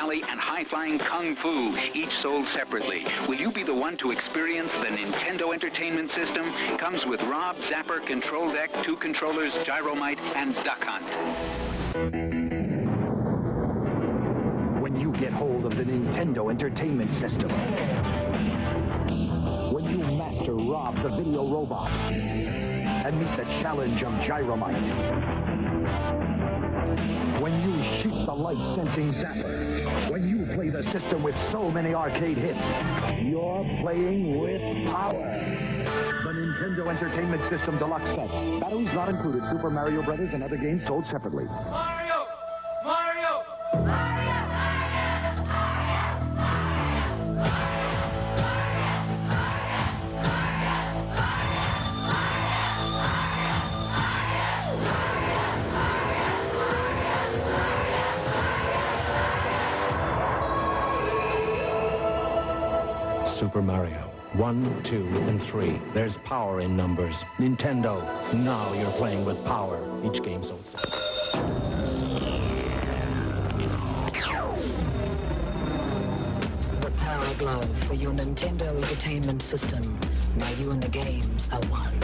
Alley, and high-flying Kung Fu, each sold separately. Will you be the one to experience the Nintendo Entertainment System? Comes with Rob, Zapper, Control Deck, 2 controllers, Gyromite, and Duck Hunt. When you get hold of the Nintendo Entertainment System, when you master Rob the video robot, and meet the challenge of Gyromite, when you shoot the light-sensing zapper, when you play the system with so many arcade hits, you're playing with power. The Nintendo Entertainment System Deluxe Set. Batteries not included. Super Mario Brothers and other games sold separately. Mario! Mario! Super Mario. 1, 2, and 3. There's power in numbers. Nintendo, now you're playing with power. Each game sold separately. The Power Glove for your Nintendo Entertainment System. Now you and the games are one.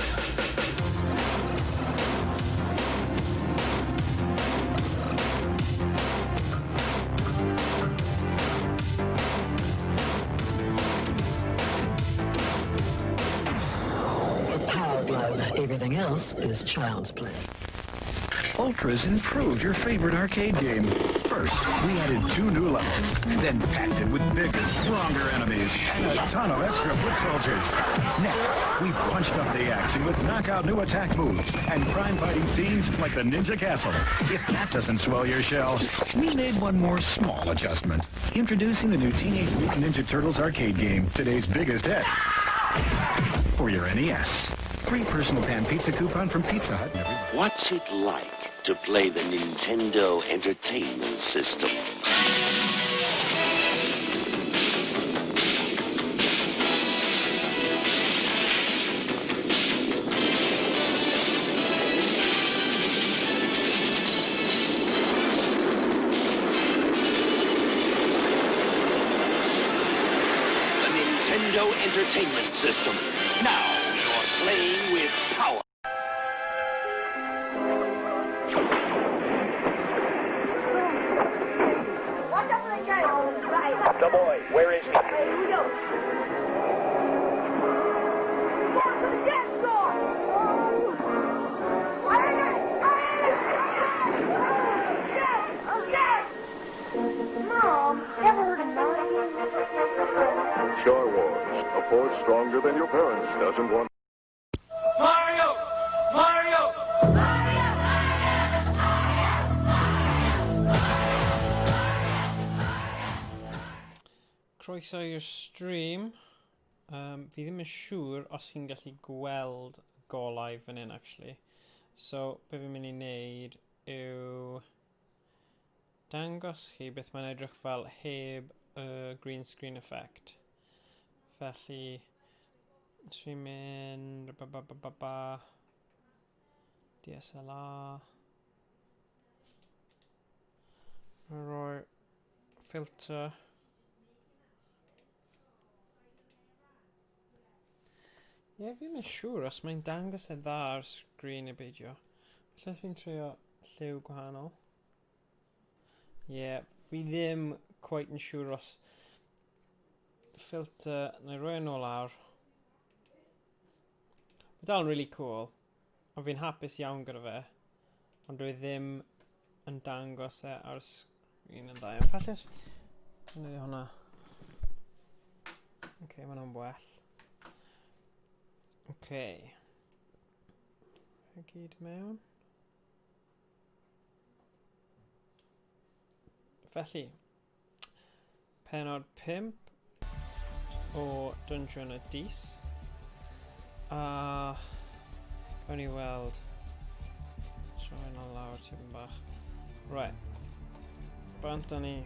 The Power Glove. Everything else is child's play. Ultra's improved your favorite arcade game. First, we added 2 new levels, then packed it with bigger, stronger enemies and a ton of extra foot soldiers. Next, we punched up the action with knockout new attack moves and crime-fighting scenes like the Ninja Castle. If that doesn't swell your shell, we made one more small adjustment. Introducing the new Teenage Mutant Ninja Turtles arcade game, today's biggest hit for your NES. Free personal pan pizza coupon from Pizza Hut. Everybody. What's it like to play the Nintendo Entertainment System? The Nintendo Entertainment System. Now you're playing with power. Watch out for the guy. Right. The boy, where is he? Here we go. Down to the dance floor. Oh. Yes! Yes! Mom, ever heard of 9? Star Wars, a force stronger than your parents doesn't want. Mario! Mario! Croeso i'r stream. Fi ddim yn siŵr os chi'n gallu gweld golau fan hyn, actually. So, be fi'n mynd i wneud yw dangos chi beth mae'n edrych fel heb y green screen effect. Felly, os fi'n mynd ba ba ba ba ba DSLR, rhoi filter. Ie, fi ddim yn siŵr os mae'n dangos e dda ar sgrin neu beidio. Falle fi'n trio lliw gwahanol. Ie, fi ddim quite yn siŵr os filter, na i roi e nôl lawr. Mae dal yn really cool, ond fi'n hapus iawn gyda fe, ond dwi ddim yn dangos e ar sgrin yn dda. Falle os defnyddio hwnna. Ok, mae hwnna'n well. Ok. I gyd mewn. Felly, penod 5 o Dungeon y Dis. A gawn ni weld. Troi yna lawr tipyn bach. Right. Bant â ni.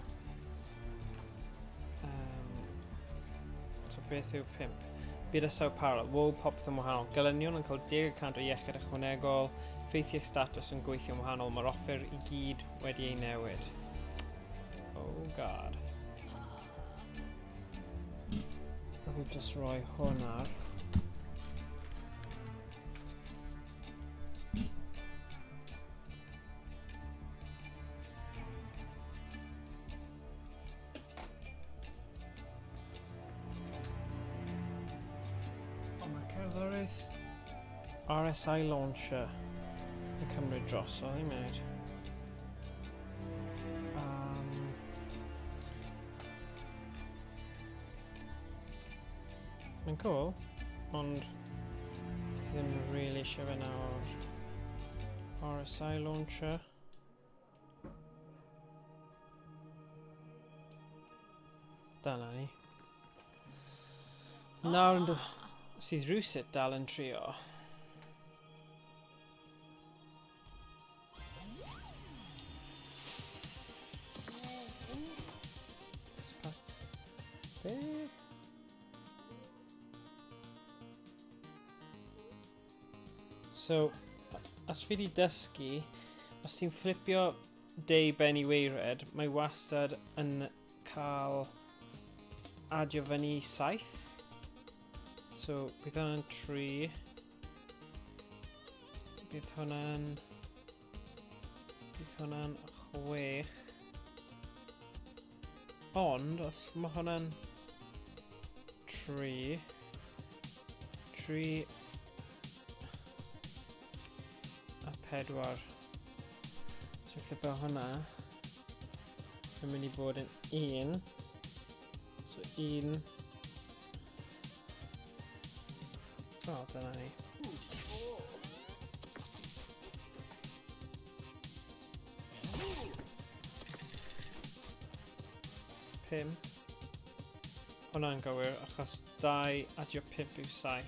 So beth yw 5? Bydysawd parallel. Wow, popeth yn wahanol. Gelynion yn cael 10% o iechyd ychwanegol. Ffeithiau status yn gweithio'n wahanol. Mae'r offer i gyd wedi ei newid. Oh god. Fi just roi hwn ar. Ond mae cerddoriaeth RSI Launcher yn cymryd drosodd i wneud. Mae'n cool, ond ddim really eisiau fe nawr. RSI Launcher. Dyna ni. Nawr yn sydd rhywsut dal yn trio. Beth? So, os fi di dysgu, os ti'n fflipio deu ben i weired, mae wastad yn cael adio fyny 7. So, bydd hwnna'n 3. Bydd hwnna'n... Bydd hwnna'n 6. Ond, os mae hwnna'n 3... 3 a 4. So flipo hwnna. Mae'n mynd i bod yn 1. So 1. O, oh, dyna ni. Pump. Hwna'n gywir, achos 2 adio 5 yw 7.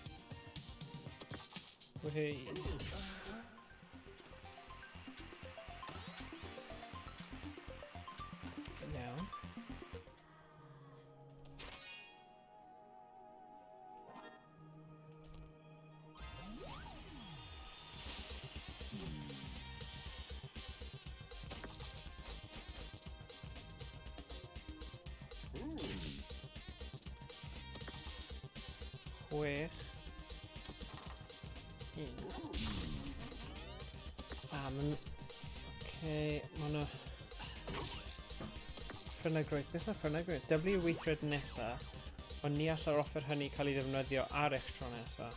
Whey. Iawn. Chwech. Un. A, ma'n... Oce, ma' hwnna... Ffyrnagrwydd. Beth mae ffyrnagrwydd? W weithred nesa, ond ni all yr offer hynny cael ei ddefnyddio ar eich tro nesa.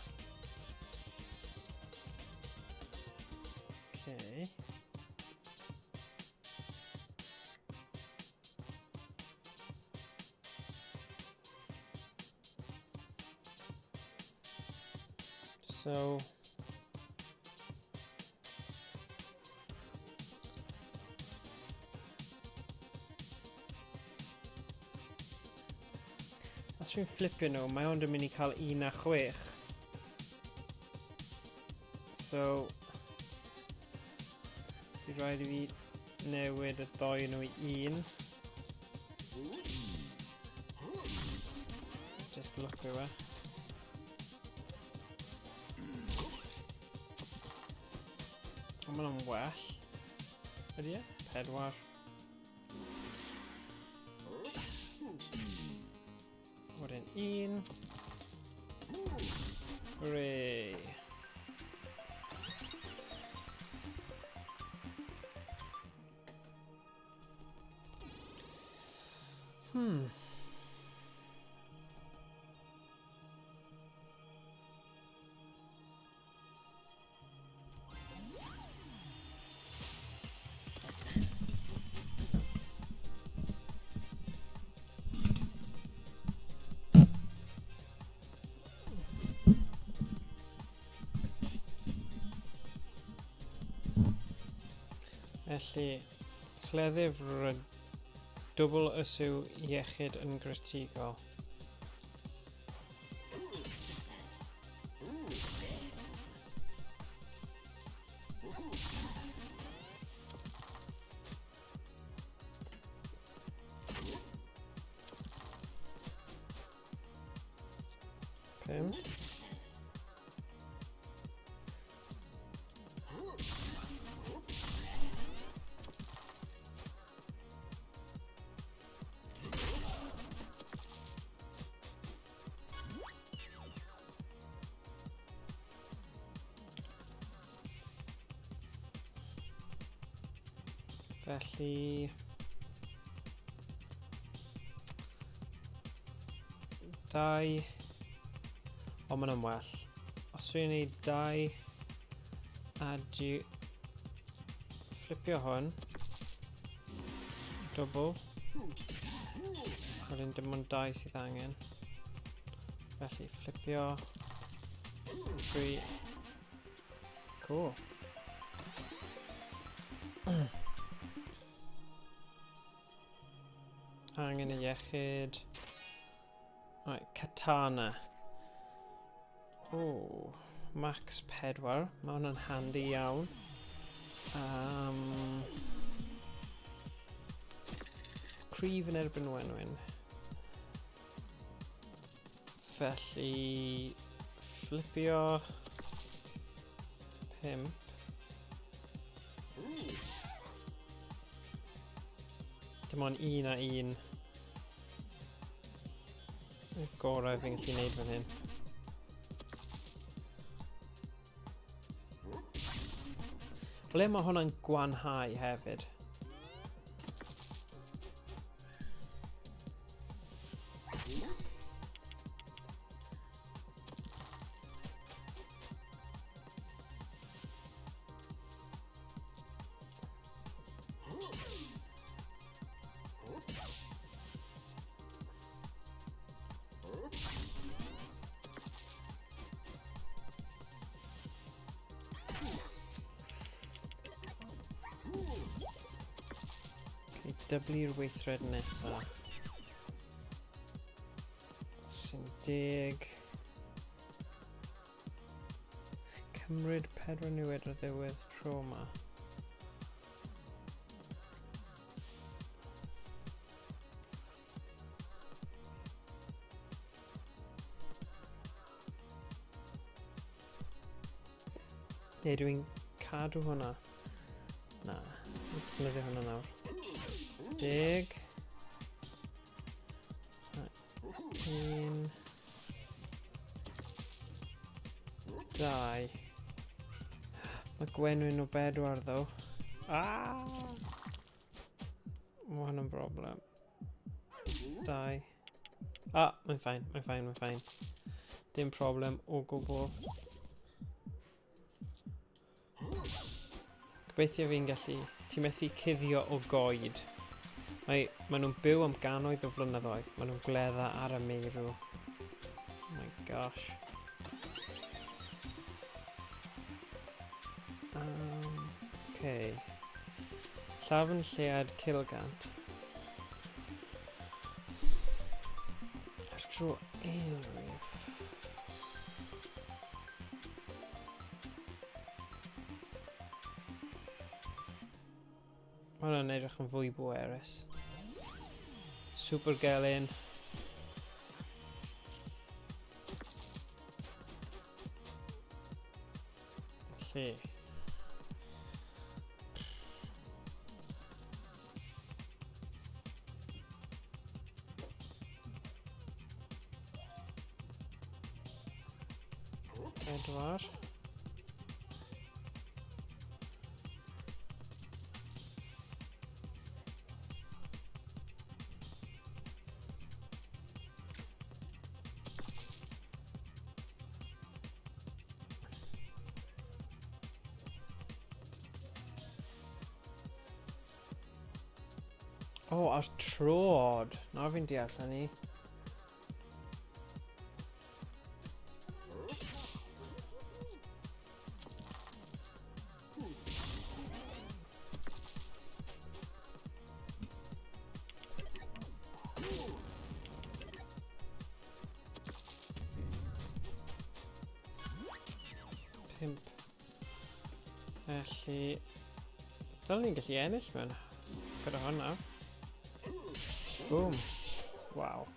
Okay. So... Os fi'n fflipio nhw, mae ond yn mynd i cael 1 a 6. So... Bydd rhaid i fi newid y ddoi nhw i 1. Just look yw e. Ond mae'n well. Ydy e? 4. Wedyn 1. Hooray! Felly, cleddyf dwbl ysw iechyd yn gritigol. Pump. Felly... Dau... O, mae'n am well. Os dwi'n gwneud dau a di fflipio hwn, dwbl, wedyn dim ond dau sydd angen. Felly fflipio, 3, cool. Angen y iechyd. Right, katana. O, max 4. Mae hwnna'n handy iawn. Cryf yn erbyn wenwyn. Felly, fflipio 5. Dim ond un a un. Y gorau fi'n gallu gwneud fan hyn. Ble mae hwnna'n gwanhau hefyd? Okay, dyblu'r weithred nesaf. Sy'n deg. Cymryd 4 niwed ar ddiwedd tro yma. Neu dwi'n cadw hwnna. Na, dwi'n defnyddio hwnna nawr. 10. 1. 2. Mae gwenwyn o 4 ddo. Ah! Mae hwnna'n broblem. 2. Ah, mae'n fine, mae'n fine, mae'n fine. Dim problem o gwbl. Gobeithio fi'n gallu... Ti'n methu cuddio o goed. Mae nhw'n byw am gannoedd o flynyddoedd. Maen nhw'n gwledda ar y meirw. Oh my gosh. Okay. Llafn llead cilgant. Ar tro eilrif. Mae hwnna'n edrych yn fwy bwerus. Super gelyn. Lle. Pedwar. O, a'r trod. Nawr fi'n deall hynny. Pump. Felly, dylen ni'n gallu ennill mewn gyda hwn nawr. Boom. Wow.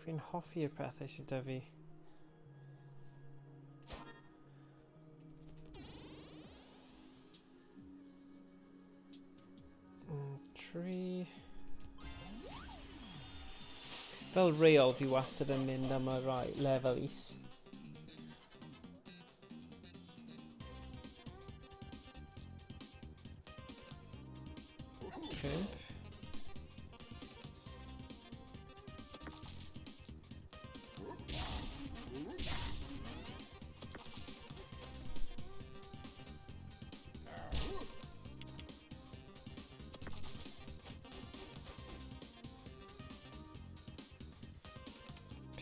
Fi'n hoffi'r pethau sydd 'da fi. 3. Fel reol, fi wastad yn mynd am y rai lefel is. 5.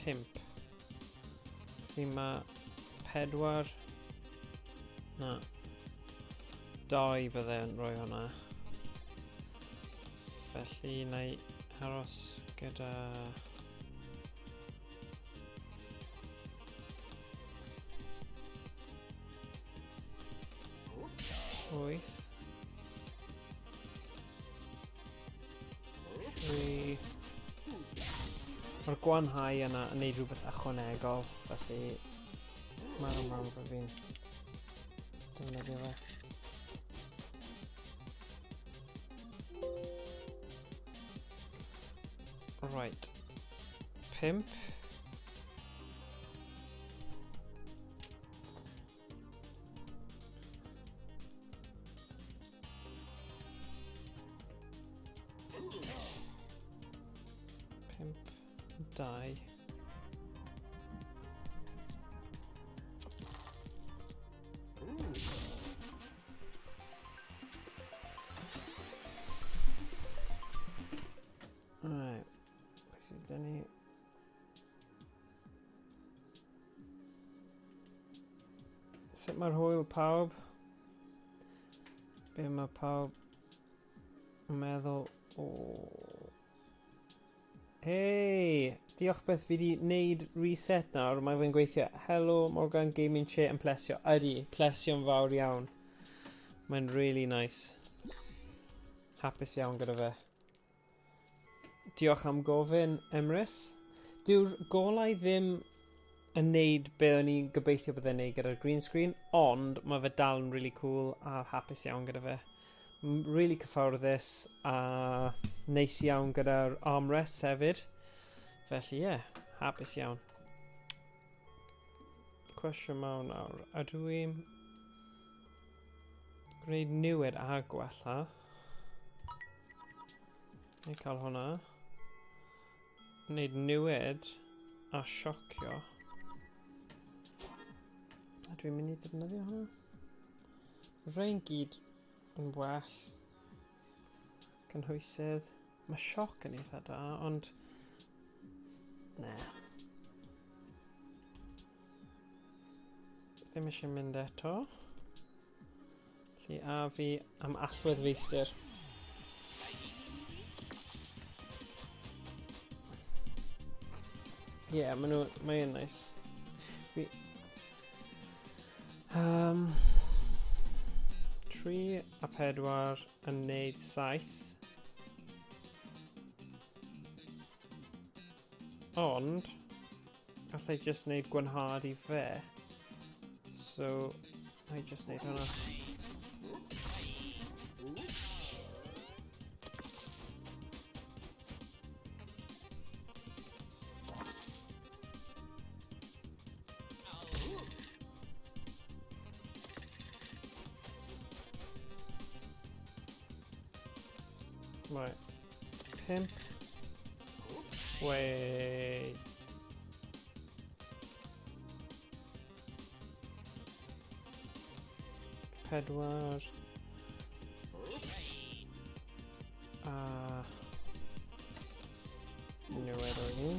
5. Felly mae 4. Na. 2 bydde yn rhoi hwnna. Felly na i aros gyda... 8. 3. Mae'r gwanhau yna yn neud rhywbeth ychwanegol, felly mae'n yma fy fi'n defnyddio fe. Right. 5. 5, 2. Right. Beth sydd dyn ni? Sut mae'r hwyl pawb? Be mae pawb yn meddwl o... Hei! Diolch beth fi wedi wneud reset nawr, mae fe'n gweithio. Hello Morgan Gaming Chair yn plesio. Ydy, plesio'n fawr iawn. Mae'n really nice. Hapus iawn gyda fe. Diolch am gofyn, Emrys. Dyw'r golau ddim yn neud be o'n i'n gobeithio byddai'n neud gyda'r green screen, ond mae fe dal yn really cool a hapus iawn gyda fe. Really cyfforddus a neis iawn gyda'r armrests hefyd. Felly ie, yeah, hapus iawn. Cwestiwn mawr nawr, ydw i'n gwneud newid a gwella? Ni cael hwnna. Wneud niwed a siocio. A dwi'n mynd i defnyddio hwnna. Rhain gyd yn well. Cynhwysydd. Mae sioc yn eitha da, ond... Ne. Ddim eisiau mynd eto. Felly a fi am allwedd feistr. Ie, yeah, maen nhw, mae'n nice. Fi... 3 a 4 yn neud 7. Ond, allai just neud gwanhad i fe. So, I just neud hwnna. Right. 5. Wait. 4. A... Newid o'n i.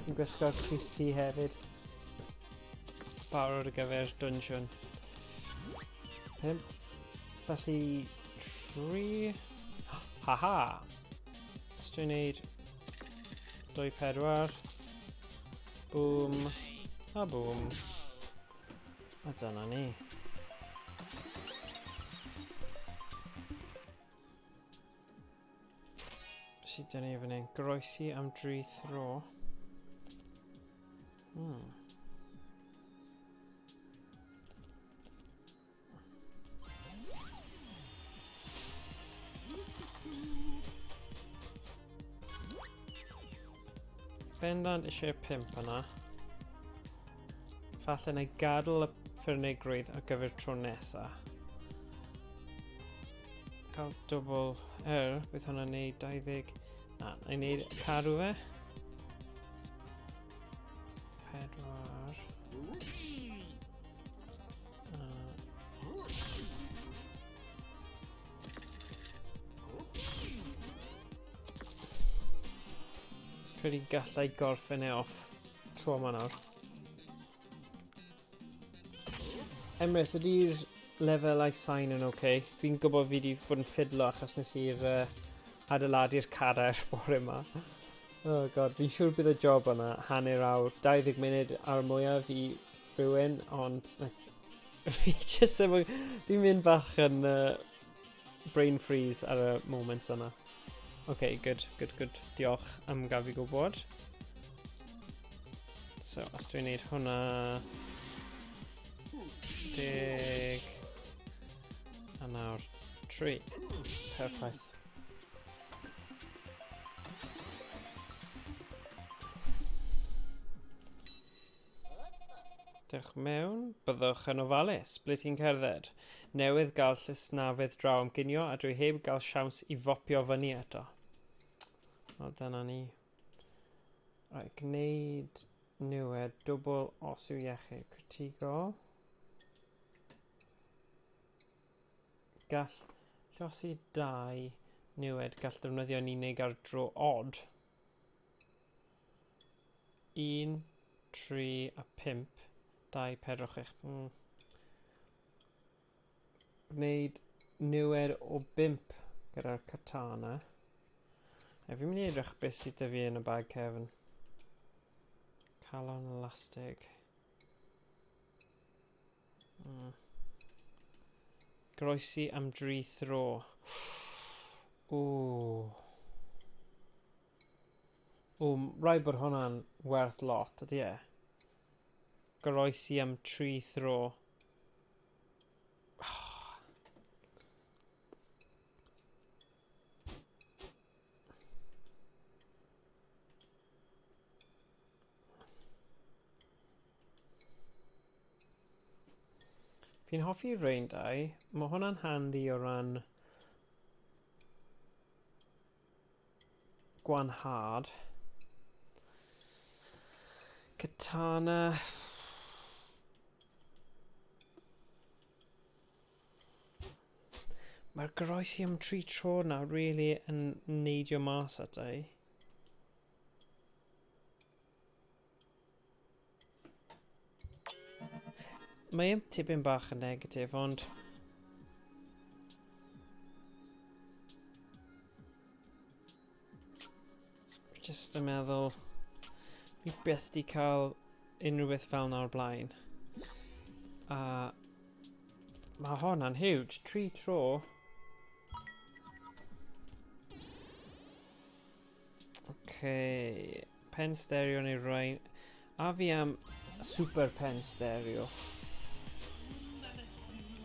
Yn gwisgo'r crys T hefyd. Barod ar gyfer dungeon. 5. Felly 3. Haha! Os dwi'n neud 2, 4. Boom. A boom. A dyna ni. Sut dyn ni fan hyn? Groesi am 3 thro. Bendant eisiau 5 yna. Falle na i gadael y ffyrnigrwydd ar gyfer tro nesa. Cael dwbl R, bydd hwnna'n neud 20. Na, na i neud cadw fe. 4. Credu gallai gorffen e off tro yma nawr. Emrys, ydy'r lefelau sain yn oce? Okay? Fi'n gwybod fi wedi bod yn ffidlo achos nes i'r adeiladu'r cadair bore yma. Oh god, fi'n siŵr bydd y job yna hanner awr, 20 munud ar y mwyaf i rhywun, ond like, fi just ddim yn... Fi'n mynd bach yn brain freeze ar y moments yna. OK, good, good, good. Diolch am gael fi gwybod. So, os dwi'n neud hwnna... 10... A nawr, 3. Perffaith. Dewch mewn, byddwch yn ofalus. Ble ti'n cerdded? Newydd gael llysnafedd draw am ginio a dwi heb gael siawns i fopio fyny eto. O, dyna ni. Right, gwneud niwed dwbl os yw iechyd critigol. Gall llosi 2 niwed gall defnyddio'n unig ar dro odd. 1, 3 a 5, 2, 4, 6. Gwneud niwed o 5 gyda'r katana. A fi'n mynd i edrych beth sydd 'da fi yn y bag cefn. Calon elastig. Groesi am dri thro. Ww. O, rhaid bod hwnna'n werth lot, ydy e? Goroesi am tri thro. Fi'n hoffi rhain dau. Mae hwnna'n handi o ran gwanhad. Katana. Mae'r groesi am tri tro na really yn neidio mas ata i. Mae e'n tipyn bach yn negatif, ond... Just yn meddwl... Fi byth di cael unrhyw beth fel na o'r blaen. A... Mae hwnna'n huge. Tri tro. Okay. Pen stereo neu rhain. A fi am super pen stereo.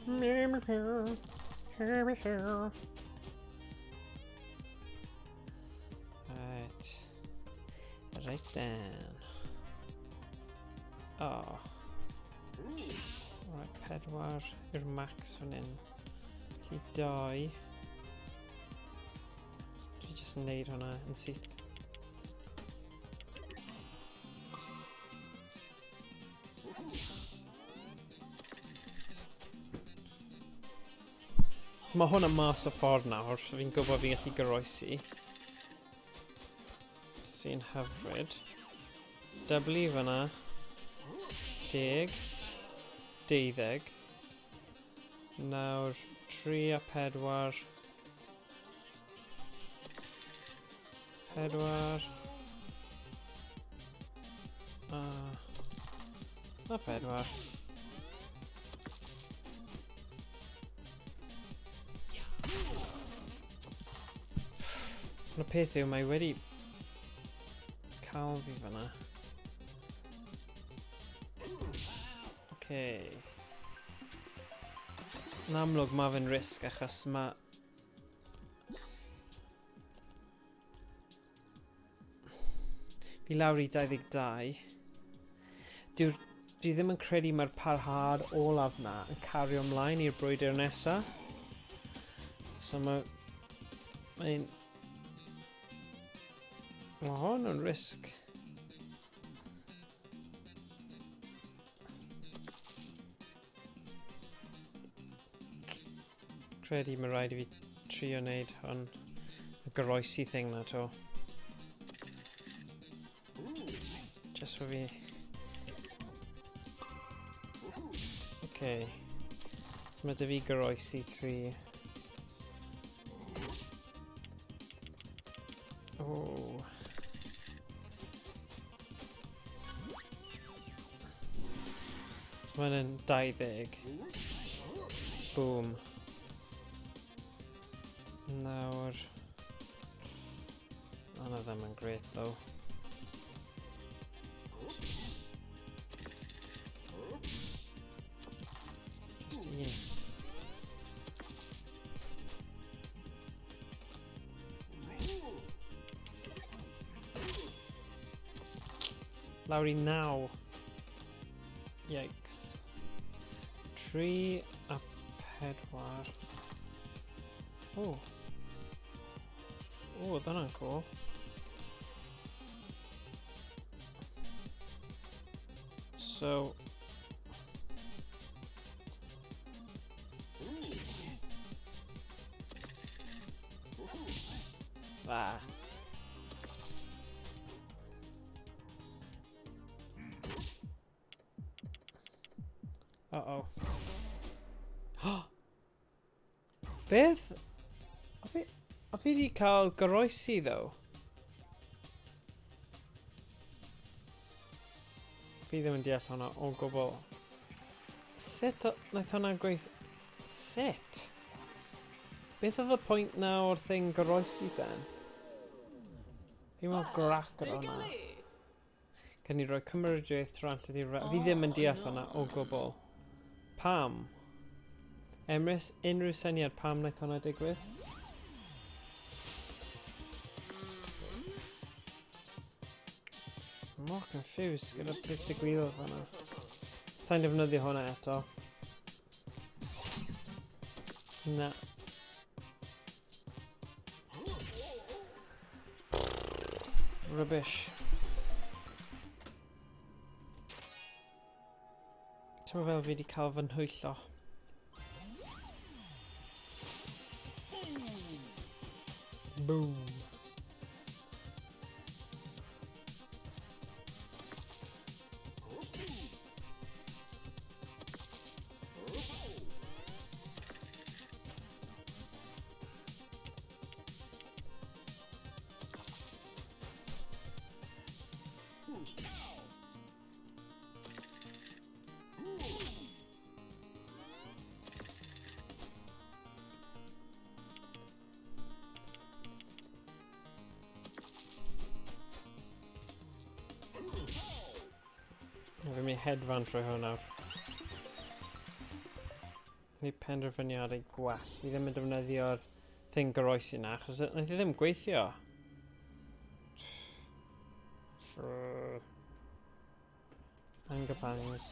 Right. Right then. Oh. Right, pedwar yw'r max fan hyn. Felly dau. Dwi jyst yn neud hwnna yn syth. So mae hwnna mas o ffordd nawr, so fi'n gwybod fi'n gallu goroesi. Sy'n hyfryd. Dyblu fyna. 10. 12. Nawr, 3 a 4. 4. A 4. Ond y peth yw, mae wedi cael fi fyna. Okay. Yn amlwg mae fe'n risg achos mae... Fi lawr i 22. Dyw'r... Dwi ddim yn credu mae'r parhad olaf na yn cario ymlaen i'r brwydr nesaf. So mae... Mae'n... Mae hwn yn risg. Credu mae rhaid i fi trio wneud hwn. Y goroesi thing na to. Just for fi. Okay. So mae dy fi goroesi tri. Oh. So mae'n yn 20. Boom. Nawr... None of them yn great though. Just un. Lawr i 9. Yikes. 3 a 4. O. O, oedd hwnna'n cool. So... Ah. Uh-oh. Beth? A fi, a fi di cael goroesi, though. Fi ddim yn deall hwnna o gwbl. Sut wnaeth hwnna gweith... Sut? Beth oedd y pwynt na o'r thing goroesi then? Fi mor grac ar hwnna. Can ni roi cymeradwyaeth trwy i Fi ddim yn deall hwnna o gwbl. Pam? Emrys, unrhyw syniad pam wnaeth hwnna digwydd? Mor confused gyda beth digwyddodd fanna. Sa'n defnyddio hwnna eto. Na. Rubbish. Teimlo fel fi wedi cael fy nhwyllo. Boom. Fi'n mynd i hedfan trwy hwn nawr. Ni penderfyniadau gwell. Fi ddim yn defnyddio'r thing goroesi na, achos wnaeth i ddim gweithio. Anger pangs.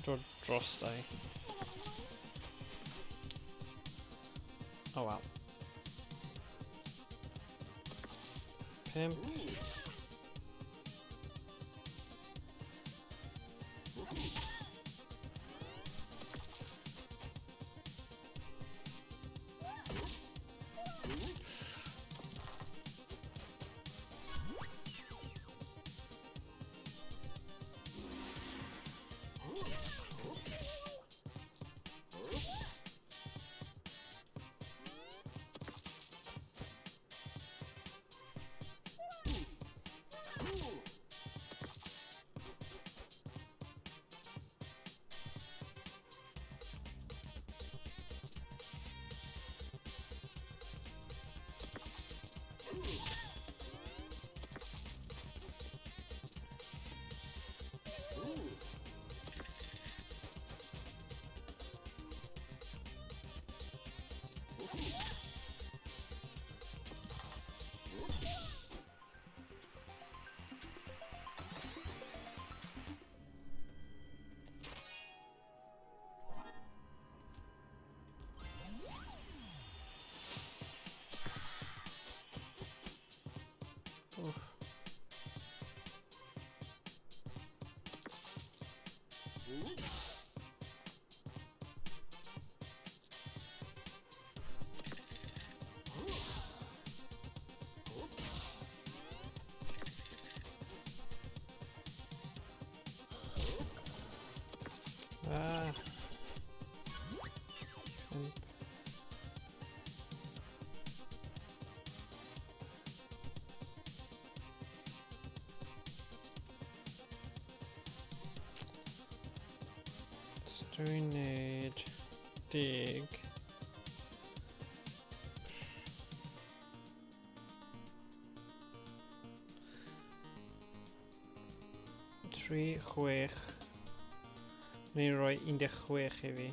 Dod dros dau. Oh well. 5. Ah. Dwi'n neud 10. 3, 6. Ni'n rhoi 16 i fi.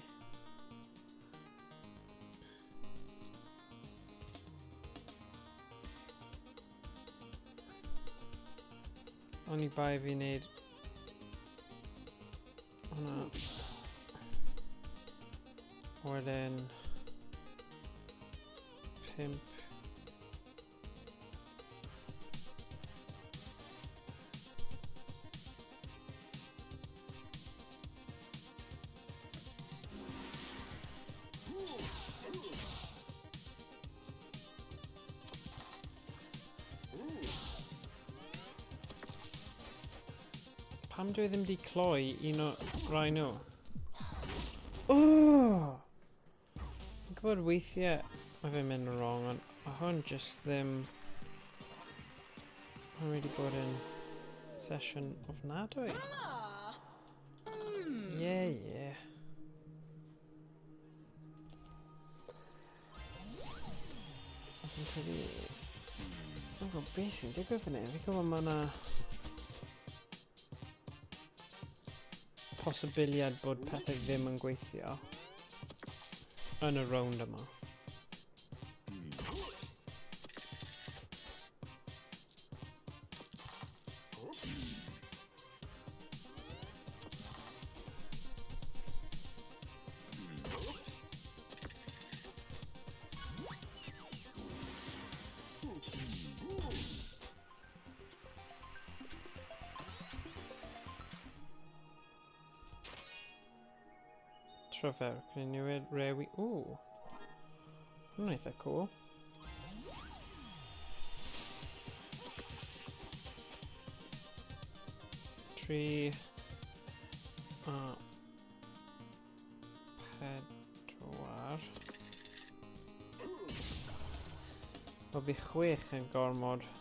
Oni bai fi wneud hwnna. Wedyn 5. Pam dwi ddim di cloi un o rai nhw? Oh! Fi'n gwybod weithiau mae fe'n mynd yn wrong, ond mae hwn just ddim... Mae'n wedi bod yn sesiwn ofnadwy. Yeah. Fi'n credu... Fi'n gwybod beth sy'n digwydd fan hyn. Fi'n gwybod mae yna posibiliad bod pethau ddim yn gweithio yn y rownd yma. Tryfer, newid rewi... Ooh! Hwna'n eitha cool. 3 a 4. Wel, bydd 6 yn gormod.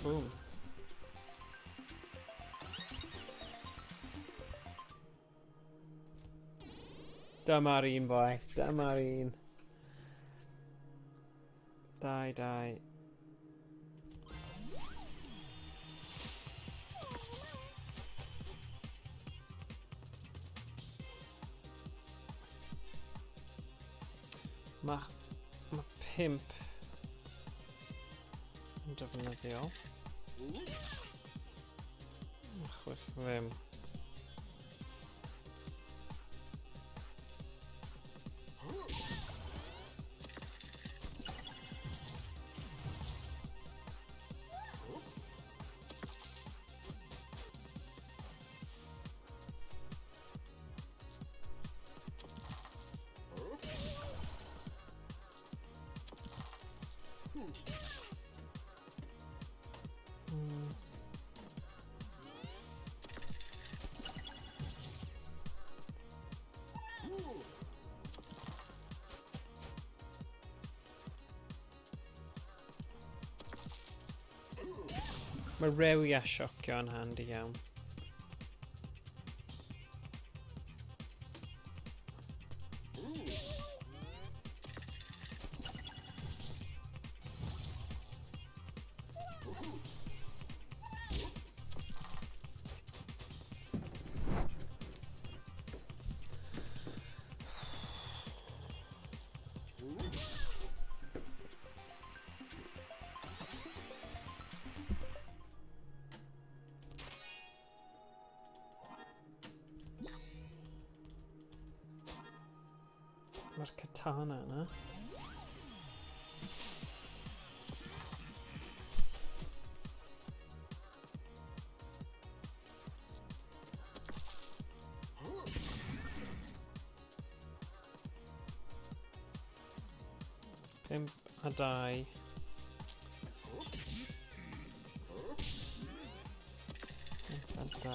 Boom. Dyma'r un, boi. Dyma'r un. 2, 2. Mae 5 yn defnyddiol. Mae 6 ddim. Mae rewi a siocio yn handi iawn. Mae'r katana yna. 5 a 2. 5 a 2.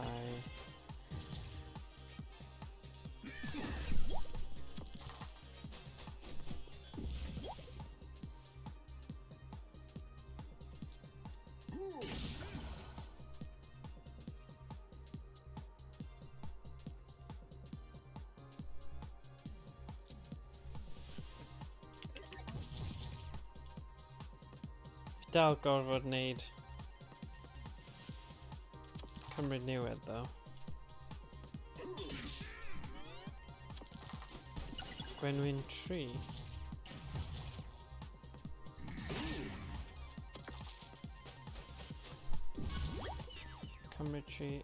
Fi dal gorfod wneud cymryd niwed, though. Gwenwyn 3. Cymryd 3.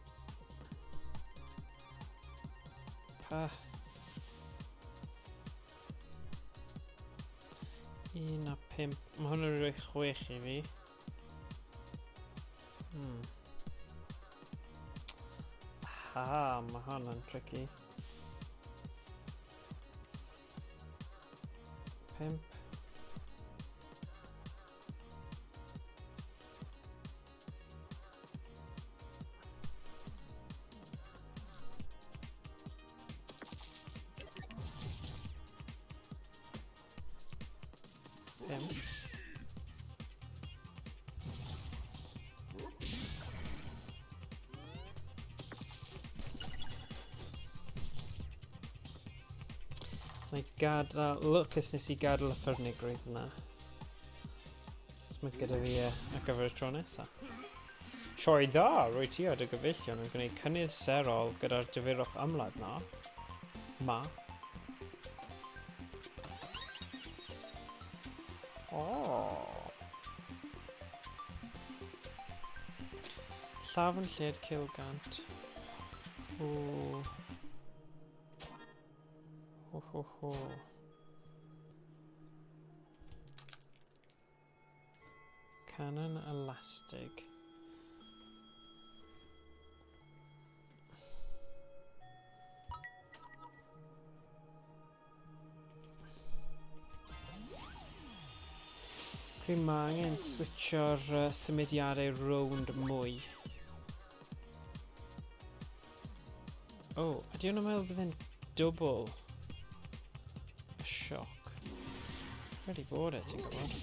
Pa. 1 a 5. Mae hwn yn rhoi 6 i fi. Ha, mae hwn yn tricky. 5. 5. Mae gadael... Lwcus nes i gadael y ffyrnigrwydd yna. So mae gyda fi ar gyfer y tro nesaf. Sioe dda, rwy ti a dy gyfeillion yn gwneud cynnydd serol gyda'r difyrrwch ymladd na. Ma. Oh. Llafn lled cilgant. O. Ho ho ho. Cannon elastig. Dwi'n ma angen switcho'r symudiadau rownd mwy. O, oh, ydy hwnna'n meddwl bydd e'n dwbl y sioc? Wedi bod e, ti'n gwybod.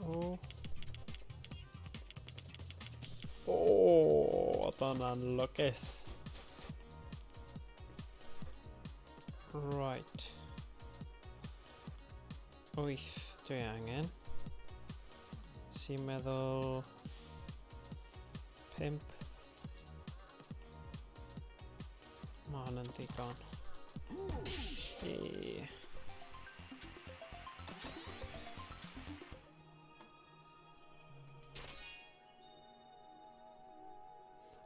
O. O, oedd hwnna'n lwcus. Right. 8 dwi angen. Sy'n meddwl 5. Mae hwn yn ddigon. E.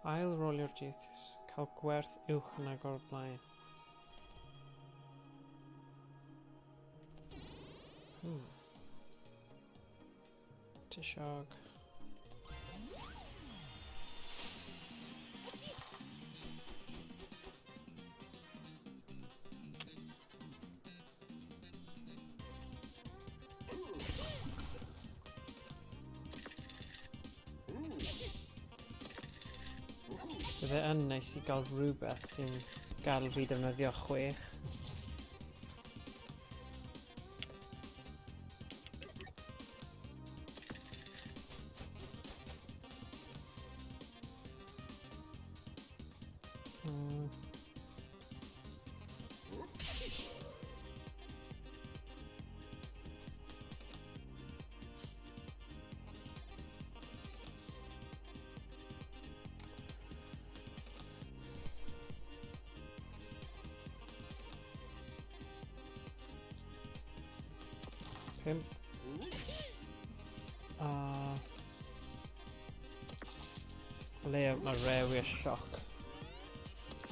Ail rolio'r dydd, cael gwerth uwch nag o'r blaen. Tisiog. Bydde yn neis i gael rhywbeth sy'n gadael fi defnyddio 6. 5. A... O leia mae rewi a sioc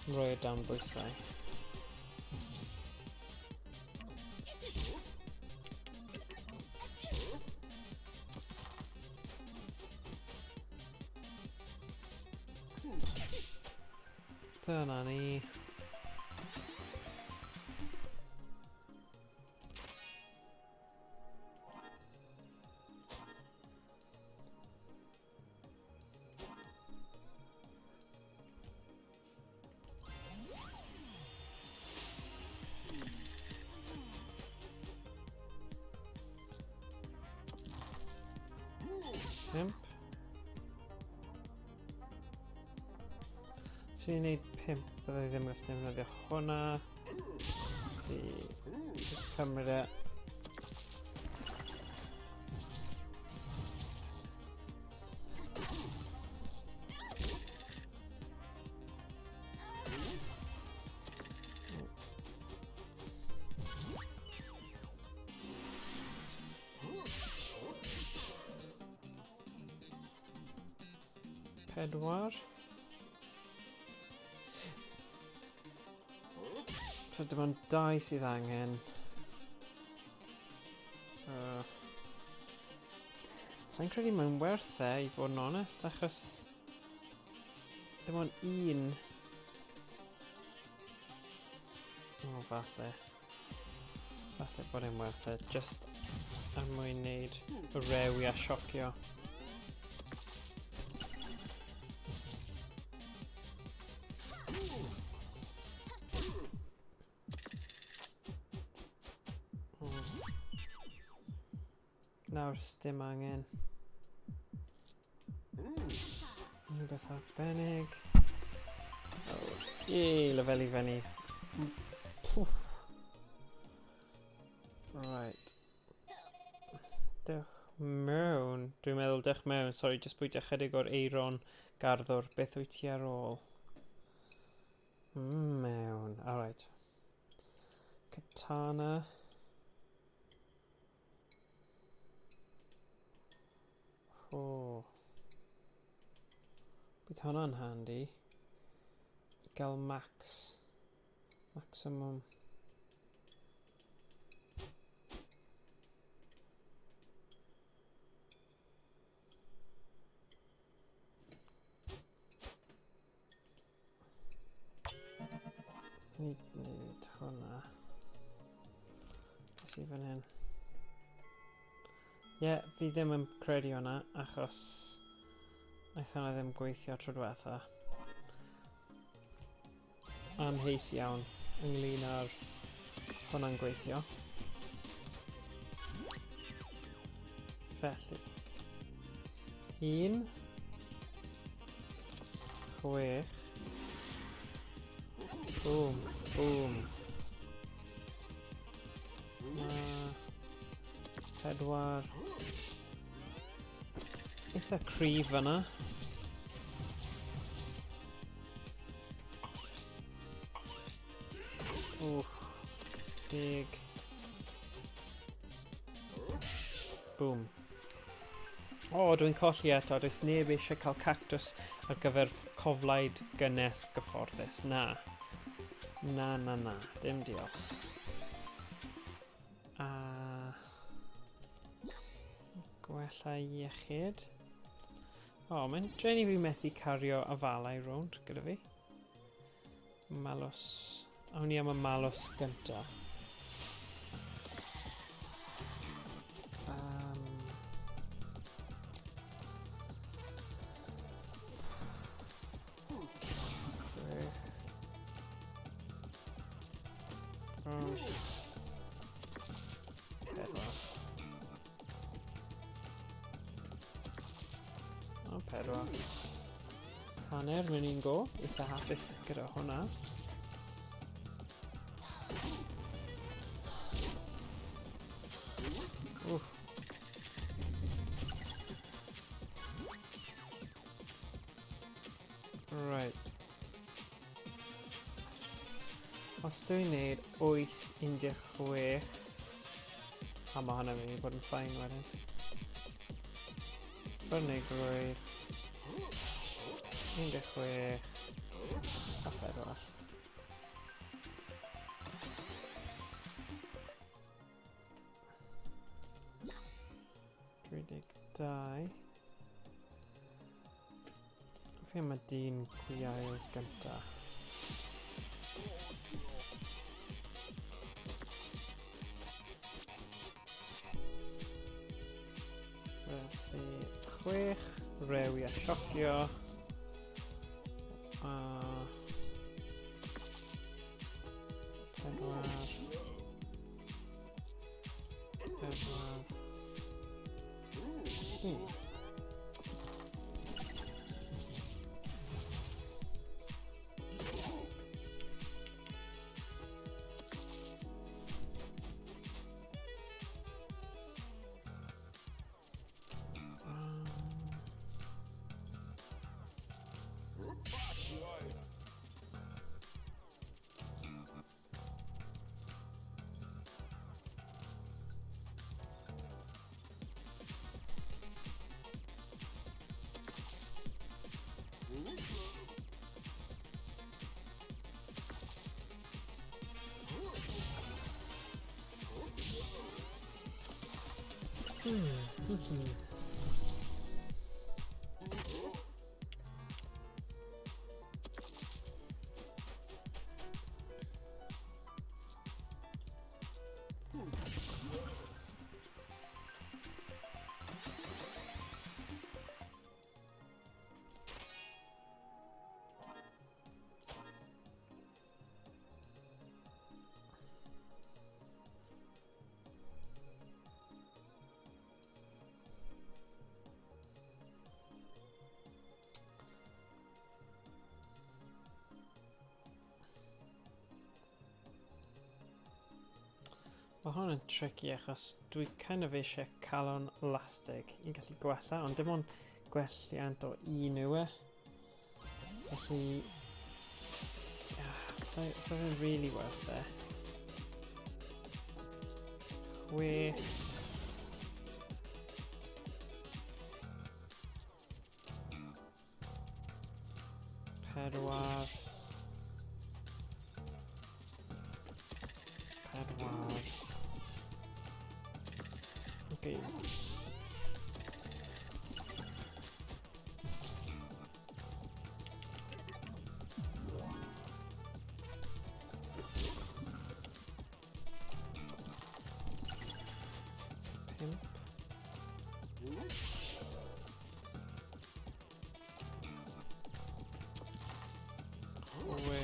yn rhoi o dan bwysau. Dyna ni. Pump. Swn i'n neud 5, byddai ddim gallu defnyddio hwnna. Fi just cymryd e. Pedwar. So dim ond dau sydd angen. Sa'n credu mae'n werth e, i fod yn onest, achos dim ond un. O, falle. Falle bod e'n werth e, just er mwyn wneud y rewi a siocio. Nawr sdim angen. Rhywbeth arbennig. Oh, yay, lefelu fyny. Pwff. Right. Dewch mewn. Dwi'n meddwl dewch mewn. Sorry, just bwyta chydig o'r eiron garddwr. Beth wyt ti ar ôl? Mewn. Alright. Katana. O. Bydd hwnna'n handy. I gael max. Maximum. Ni wneud hwnna. Beth sydd fan hyn? Ie, yeah, fi ddim yn credu hwnna, achos wnaeth hwnna ddim gweithio tro diwetha. Amheus iawn ynglyn â'r hwnna'n gweithio. Felly, 1, 6, boom, boom. Ma, 4, eitha cryf fyna. Wff, 10. Boom. O, oh, dwi'n colli eto. Does neb eisiau cael cactus ar gyfer coflaid gynnes gyfforddus. Na. Na, na, na. Dim diolch. A... Gwella iechyd. O, oh, mae'n drueni fi methu cario afalau rownd gyda fi. Malus. Awn ni am y malus gynta. O, 4. Hanner mewn un go. Eitha hapus gyda hwnna. Wff. Right. Os dwi'n neud 8, 16... A mae hwnna'n mynd i bod yn ffain wedyn. Ffyrnigrwydd. 16. A 4. 32. Fi am y dyn pwy gynta. Felly, 6, rewi a siocio. A... 4. 4. 1. Mae hwn yn tricky achos dwi kind of eisiau calon lastig i gallu gwella, ond dim ond gwelliant o un yw e. Felly, yeah, so, so fe'n really worth e. 6. 4. 4. Okay. 5. 6. 3.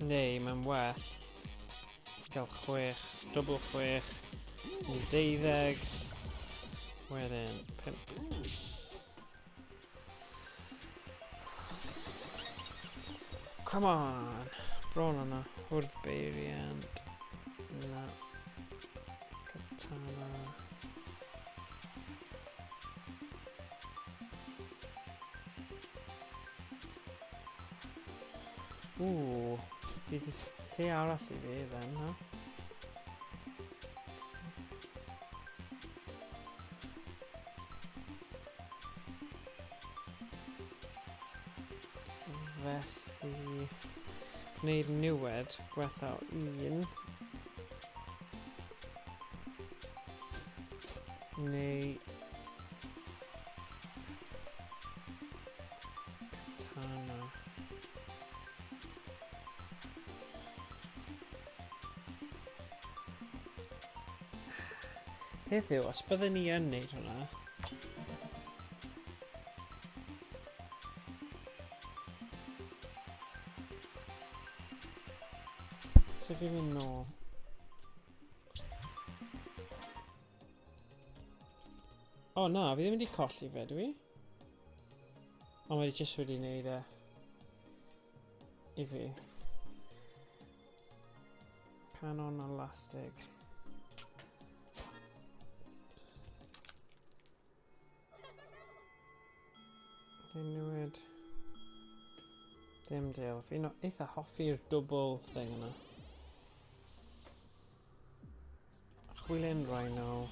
Neu, mae'n well gael 6, double 6, 12, wedyn 5. Come on! Bron yna. Hwrdd beiriant. Na. Katana. Ww, bydd lle arall i fi then, ha? Felly, gwneud niwed, gwella o 1. Neu... Katana. Peth yw, os byddwn ni yn neud hwnna... Sut fi'n mynd nôl? O na, fi ddim wedi colli fe, dwi? Ond mae jyst wedi wneud e i fi. Canon elastig. Dwi'n newid... Dim deal. Fi'n eitha hoffi'r dwbl thing yna. Chwilyn Rhino.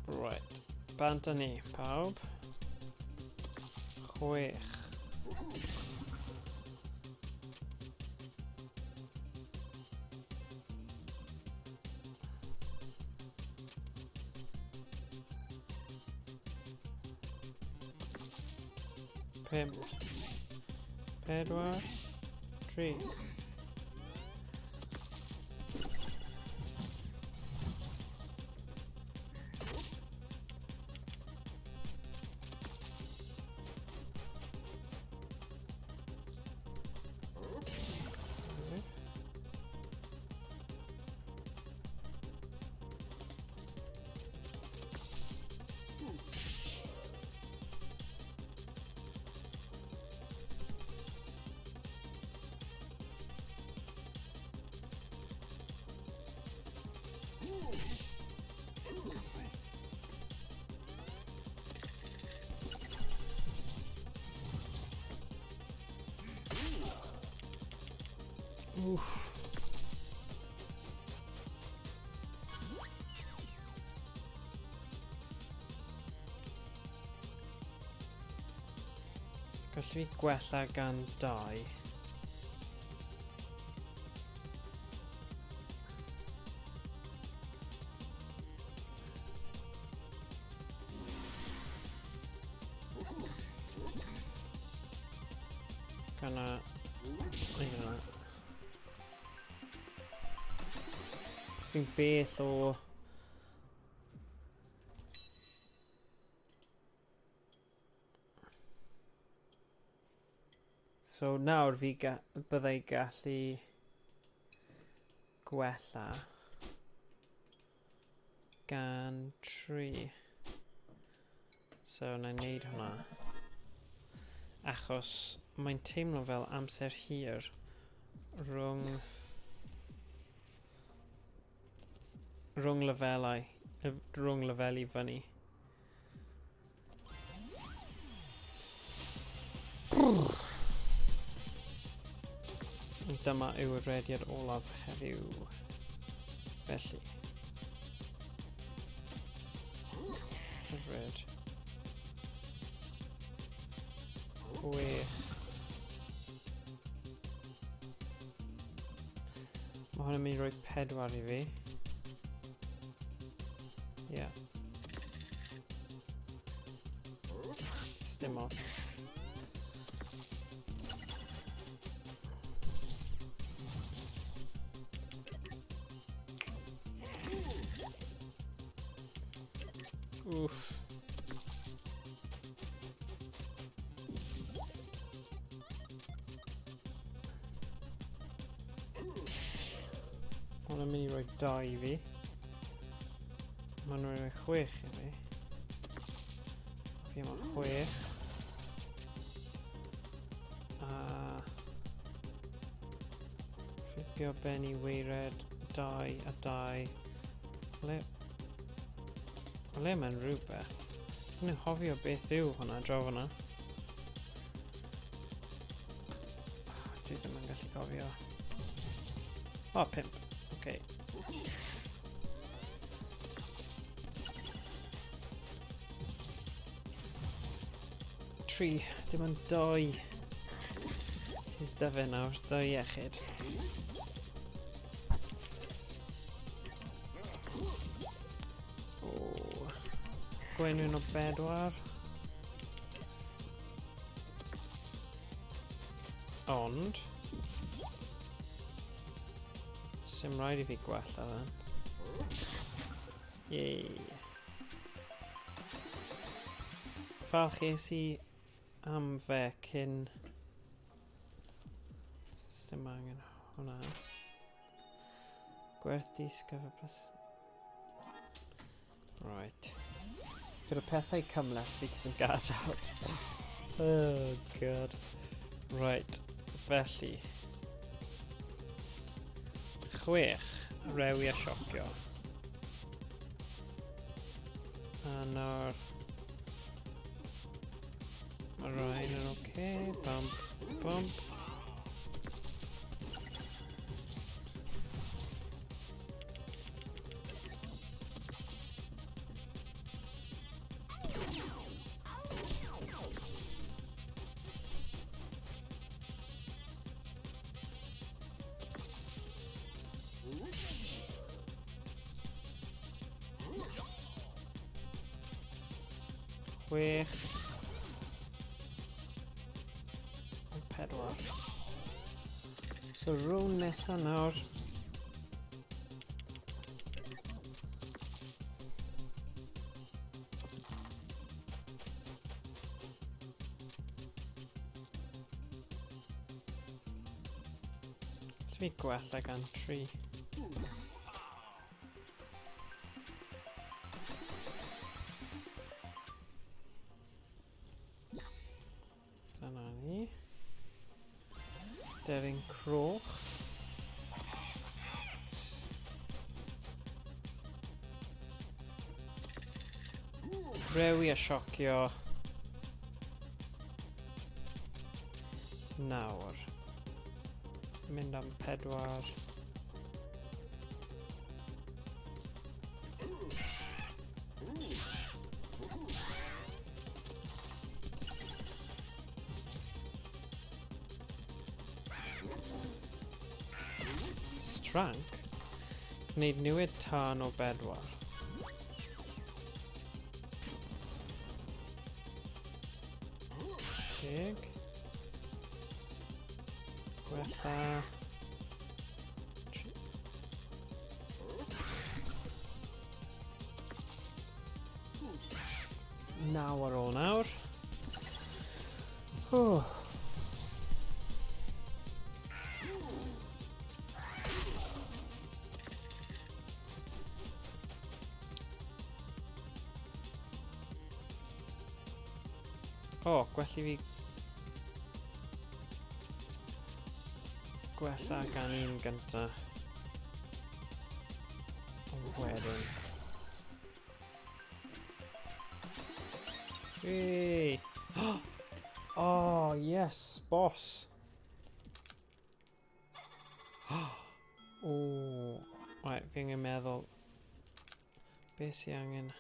Right. Bant â ni, pawb. 6. 5, 4, 3. Uff. Gallu fi gwella gan 2. Gonna... Fi'n bell o... So nawr fi ga byddai gallu gwella gan 3. So na i wneud hwnna. Achos mae'n teimlo fel amser hir rhwng lefelau, rhwng lefelu fyny. Dyma yw'r rediad olaf heddiw. Felly. Hyfryd. 6. Mae hwn yn mynd i roi 4 i fi. Ie. Yeah. Dim ots. Uff. Hwn yn mynd i roi 2 i fi. Mae'n rhoi 6 i fi. Fi yma 6. A flipio ben i weired 2 a 2. O le mae'n rhywbeth. Dwi'n anghofio beth yw hwnna draw fyna. Dwi ddim yn gallu cofio. O, 5. Oce. 3, dim ond 2 sydd 'da fe nawr, 2 iechyd. O, gwenwyn o 4. Ond, sim rhaid i fi gwella then. Yay. Falch es i am fe cyn... Dim angen hwnna. Gwerth disgyfer plus... Right. Gyda pethau cymhleth fi jyst yn gadael. Oh god. Right. Felly. 6. Rewi a siocio. A nawr... Mae rhain yn oce. Okay. Bump, bump. 6. 4. So rown nesa nawr. Fi gwella gan 3. Dyna ni. Deryn croch. Rewi a siocio. Nawr. Mynd am 4. Strank. Gwneud newid tân o 4. 10. Gwella. 9 ar ôl nawr. Oh. O, gwell i fi gwella gan un gynta. Ond wedyn. Hey! Oh, yes, boss! Oh, right, fi angen meddwl. Be sy angen?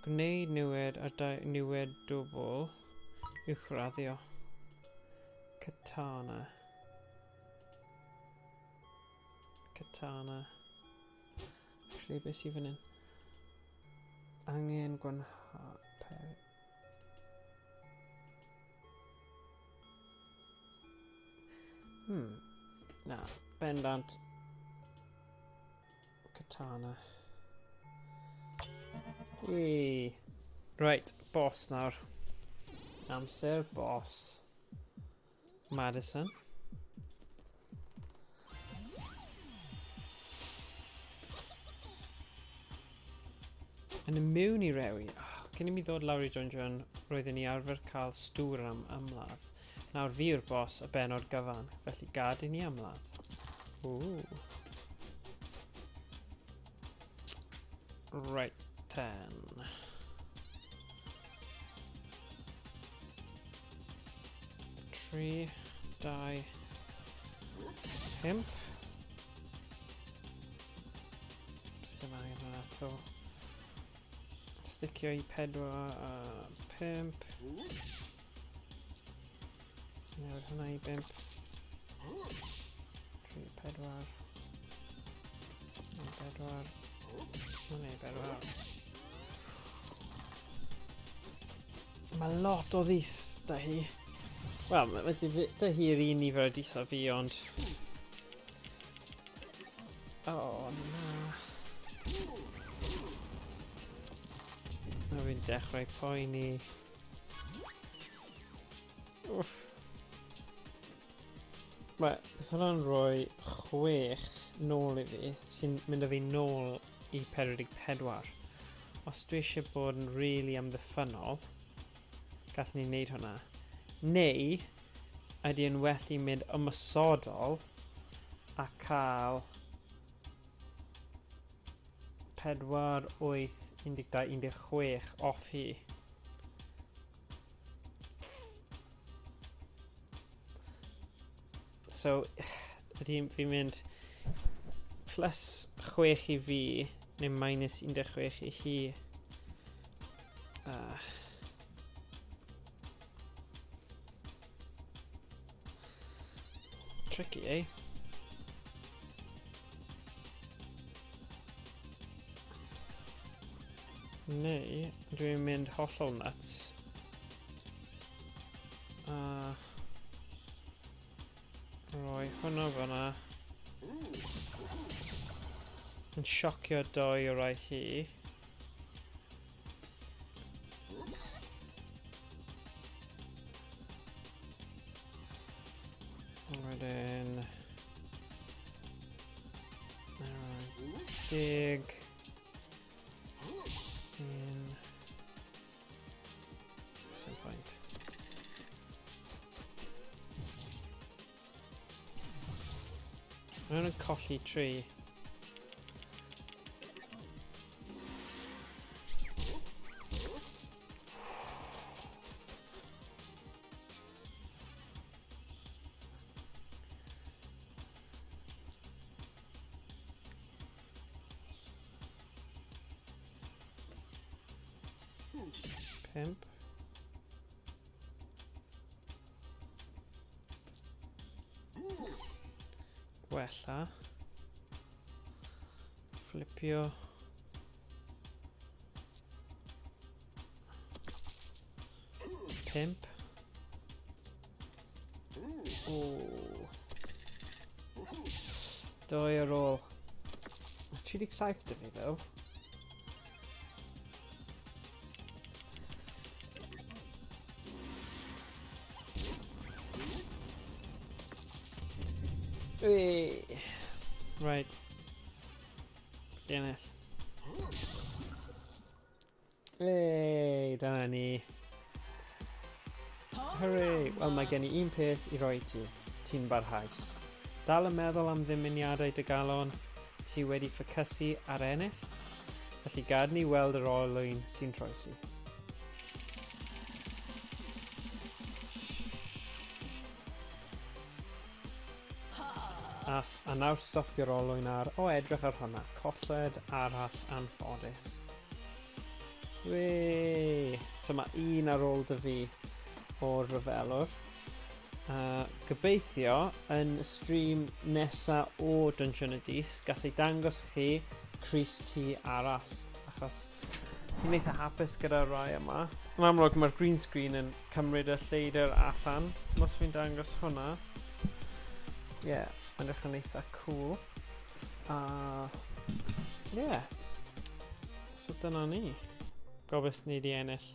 Gwneud niwed a niwed dwbl. Uwchraddio. Katana. Katana. Actually, be sy'n fan hyn? Angen gwanha... Na, bendant. Katana. Wee. Right, boss nawr. Amser boss. Madison. Yn immune i rewi. Oh, cyn i mi ddod lawr i dungeon, roeddwn i arfer cael stŵr am ymladd. Nawr fi yw'r boss y benod gyfan, felly gad i ni ymladd. Ooh. Right, 10. 3, 2, 5. Dim angen hwnna eto. Sticio i 4 a 5. Newid hwnna i 5. 3, 4. 4. Hwnna i 4. Mae lot o ddis da hi. Wel, mae da hi'r un nifer o dis o fi, ond... Oh, na. Nawr fi'n dechrau poeni. Wff. Right, bydd hwnna'n rhoi 6 nôl i fi, sy'n mynd â fi nôl i 44. Os dwi eisiau bod yn rili really amddiffynnol, gallwn ni wneud hwnna. Neu, ydy yn well i mynd ymosodol a cael 4, 8, 12, 16 off hi. So, ydy fi'n mynd plus 6 i fi, neu minus 16 i hi. Tricky, eh? Neu, dwi'n mynd hollol nuts. A roi hwnna fyna. Yn siocio doi o rai hi. Wedyn... Dig. Un. Same point. Mae'n colli tri. Pimp. Gwella. Flipio. Pimp. O. Doi ar ôl. 37 dy fi, ddo. Wee. Right. Ennill. Ei, dyna ni. Hooray! Wel, mae gen i un peth i roi ti. Ti'n barhaus. Dal yn meddwl am ddymuniadau dy galon, ti wedi ffocysu ar ennill? Felly gad ni weld yr olwyn sy'n troelli. A, a nawr stopio'r olwyn ar, o edrych ar hwnna, colled arall anffodus. Wee! So mae un ar ôl dy fi o'r rhyfelwr. Gobeithio yn y stream nesa o Dungeon y Dis, gallu dangos chi Cris T arall, achos fi'n eitha hapus gyda'r rai yma. Yn amlwg mae'r green screen yn cymryd y lleidr allan, os fi'n dangos hwnna. Ie, yeah, mae'n edrych yn eitha cool. A, ie. Yeah. So dyna ni. Gobeth ni di ennill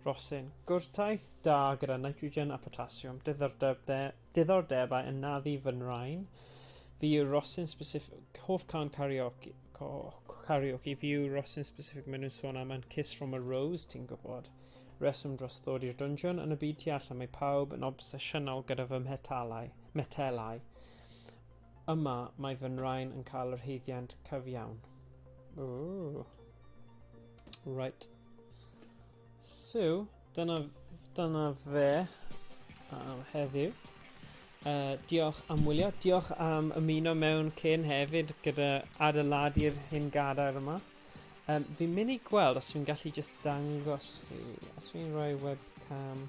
rosyn. Gwrtaith da gyda nitrogen a potassium. Diddordebau yn naddu fy nraen. Fi yw rosyn specific... Hoff can karaoke. Karaoke. Fi yw rosyn specific maen nhw'n sôn am yn Kiss from a Rose, ti'n gwybod. Reswm dros ddod i'r dungeon yn y byd tu allan mae pawb yn obsesiynol gyda fy mhetalau, metelau. Yma mae fy nraen yn cael yr haeddiant cyfiawn. Ooh. Right. So, dyna, dyna fe am heddiw. Diolch am wylio, diolch am ymuno mewn cyn hefyd gyda adeiladu'r hyn gadair yma. Fi'n mynd i gweld os fi'n gallu just dangos chi. Os fi'n rhoi webcam...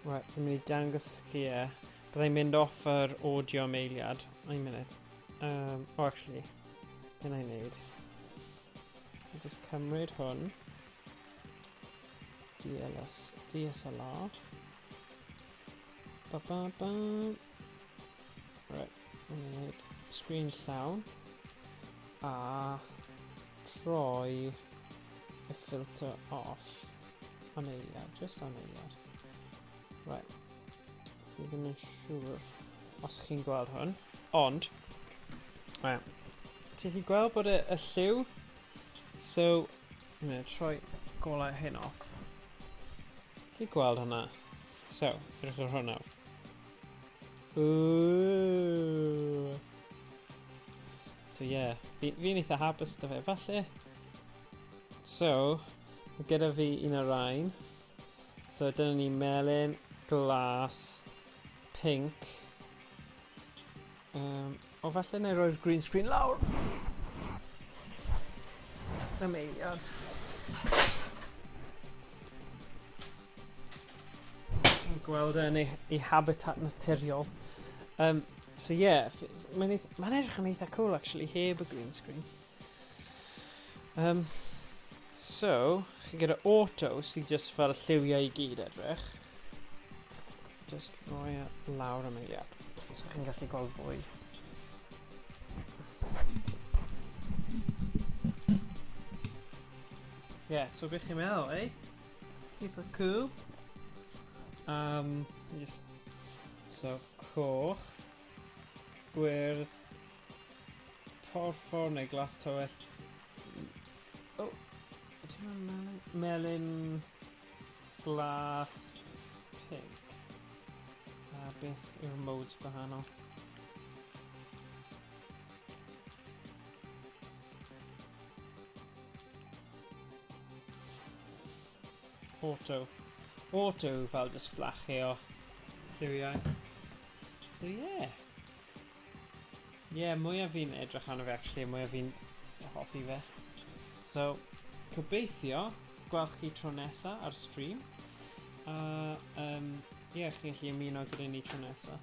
Right, fi'n mynd i dangos chi e. Byddai'n mynd off yr audio am eiliad. Un munud. Oh, actually, be na i wneud? I just cymryd hwn. DLS, DSLR. Ba ba ba. Right, I'm going to screen llawn. A troi y filter off. Am eiliad, just am eiliad. Right. Fi ddim yn siŵr os chi'n gweld hwn, ond... Right. Ti'n gallu gweld bod y, y lliw? So, I'm going to troi golau hyn off. Ti'n gweld hwnna? So, edrych ar hwn nawr. Ooh. So yeah, fi'n fi eitha hapus da fe, falle. So, gyda fi un o'r rhain. So dyna ni melyn, glas, pink. Um, o falle na i roi'r green screen lawr. Am eiliad. Gweld e yn ei, ei habitat naturiol. Um, so yeah, mae'n ma edrych yn eitha cool actually heb y green screen. Um, so, chi gyda auto sydd just fel y lliwiau i gyd edrych. Just rhoi e lawr am eiliad. So chi'n gallu gweld fwy. Yeah, so beth chi'n meddwl, eh? Eitha cool. Um, just, so, coch, gwyrdd, porffor neu glas tywyll. Oh, ydy hwnna'n melyn? Melyn, glas, pink. A beth yw'r modes gwahanol? Auto. Auto fel just fflachio lliwiau. So yeah. Yeah, mwyaf fi'n edrych arno fe actually, mwyaf fi'n hoffi fe. So, gobeithio gweld chi tro nesa ar stream. A, um, yeah, chi'n gallu ymuno gyda ni tro nesa.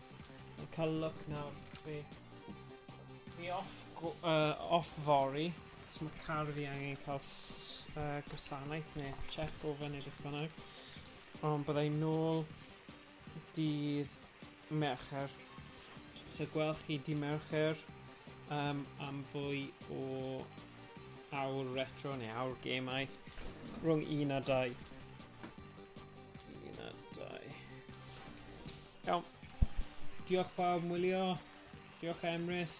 Cael look nawr beth... Fi off, off fory, os mae car fi angen cael gwasanaeth neu check over neu beth bynnag. Ond byddai nôl dydd Mercher. So gweld chi di Mercher um, am fwy o awr retro neu awr gemau rhwng 1 a 2. 1 a 2. Iawn. Diolch pawb am wylio. Diolch Emrys.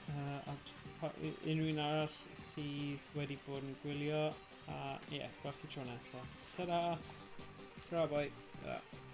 Uh, a unrhyw un arall sydd wedi bod yn gwylio. A ie, yeah, gweld chi tro nesaf. Ta-da! Ta-da boi! Ta-da!